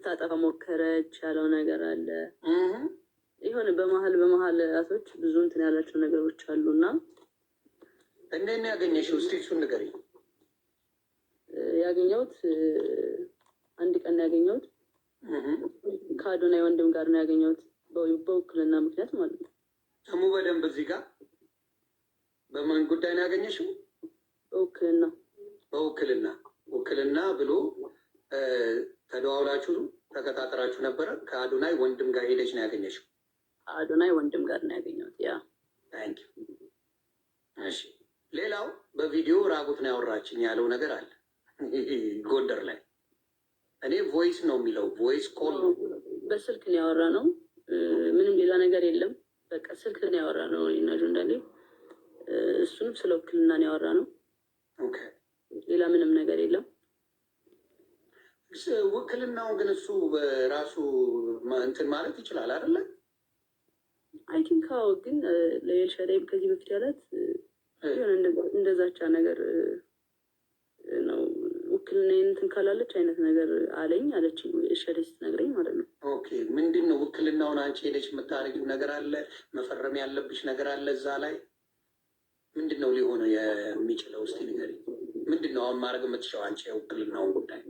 ልታጠፋ ሞከረች ያለው ነገር አለ። የሆነ በመሀል በመሀል ራሶች ብዙ እንትን ያላቸው ነገሮች አሉና። እንዴት ነው ያገኘሽው? እስቲ እሱን ንገሪኝ። ያገኘሁት አንድ ቀን ነው ያገኘሁት። ከአዶናይ ወንድም ጋር ነው ያገኘሁት፣ በውክልና ምክንያት ማለት ነው። ስሙ በደንብ እዚህ ጋር በማን ጉዳይ ነው ያገኘሽው? በውክልና። በውክልና። ውክልና ብሎ ተደዋውላችሁ ተቀጣጥራችሁ ነበረ። ከአዶናይ ወንድም ጋር ሄደች ነው ያገኘሽው? አዶናይ ወንድም ጋር ነው ያገኘሁት። Yeah. Thank you። እሺ፣ ሌላው በቪዲዮ ራቁት ነው ያወራችኝ ያለው ነገር አለ ጎንደር ላይ። እኔ voice ነው የሚለው፣ voice call ነው። በስልክ ነው ያወራነው። ምንም ሌላ ነገር የለም። በቃ ስልክ ነው ያወራነው እኔና ጆን ዳንኤል። እሱንም ስለ ውክልና ነው ያወራነው። ሌላ ምንም ነገር የለም። ውክልናውን ግን እሱ በራሱ እንትን ማለት ይችላል አይደለ? I think አዎ። ግን ለኤልሻዳይም ከዚህ በፊት ያላት የሆነ እንደዛቻ ነገር ነው። ውክልና እንትን ካላለች አይነት ነገር አለኝ አለችኝ፣ ኤልሻዳይ ስትነግረኝ ማለት ነው። Okay፣ ምንድን ነው ውክልናውን አንቺ ሄደሽ የምታደርጊው ነገር አለ? መፈረም ያለብሽ ነገር አለ እዛ ላይ? ምንድን ነው ሊሆነ የሚችለው? እስቲ ንገሪኝ። ምንድን ነው አሁን ማድረግ የምትችለው አንቺ የውክልናውን ጉዳይ?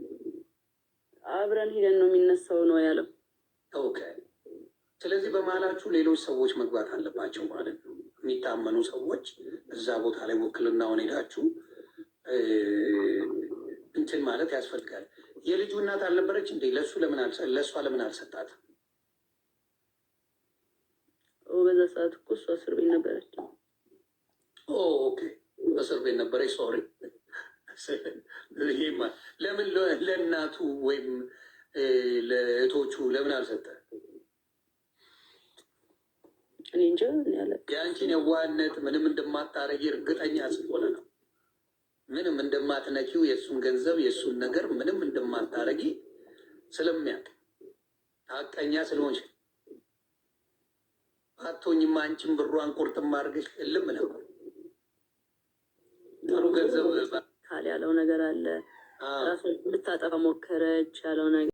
አብረን ሂደን ነው የሚነሳው ነው ያለው። Okay። ስለዚህ በመሀላችሁ ሌሎች ሰዎች መግባት አለባቸው ማለት ነው። የሚታመኑ ሰዎች እዛ ቦታ ላይ ውክልናውን ሄዳችሁ እንትን ማለት ያስፈልጋል። የልጁ እናት አልነበረች እንዴ? ለእሱ ለምን ለእሷ ለምን አልሰጣትም? በዛ ሰዓት እኮ እሷ እስር ቤት ነበረች። Okay፣ እስር ቤት ነበረች። Sorry። ለምን ለእናቱ ወይም ለእህቶቹ ለምን አልሰጠ? እኔ እንጃ። እኔ አላውቅም። የአንቺን የዋህነት ምንም እንደማታረጊ እርግጠኛ ስለሆነ ነው። ምንም እንደማትነኪው፣ የእሱን ገንዘብ የእሱን ነገር ምንም እንደማታረጊ ስለሚያውቅ፣ ሀቀኛ ስለሆንሽ። አቶኝማ አንቺን ብሯን ቁርጥም አድርገሽ እልም ነበር። ጥሩ ገንዘብ ካል ያለው ነገር አለ። ራሷን ልታጠፋ ሞከረች ያለው ነገር።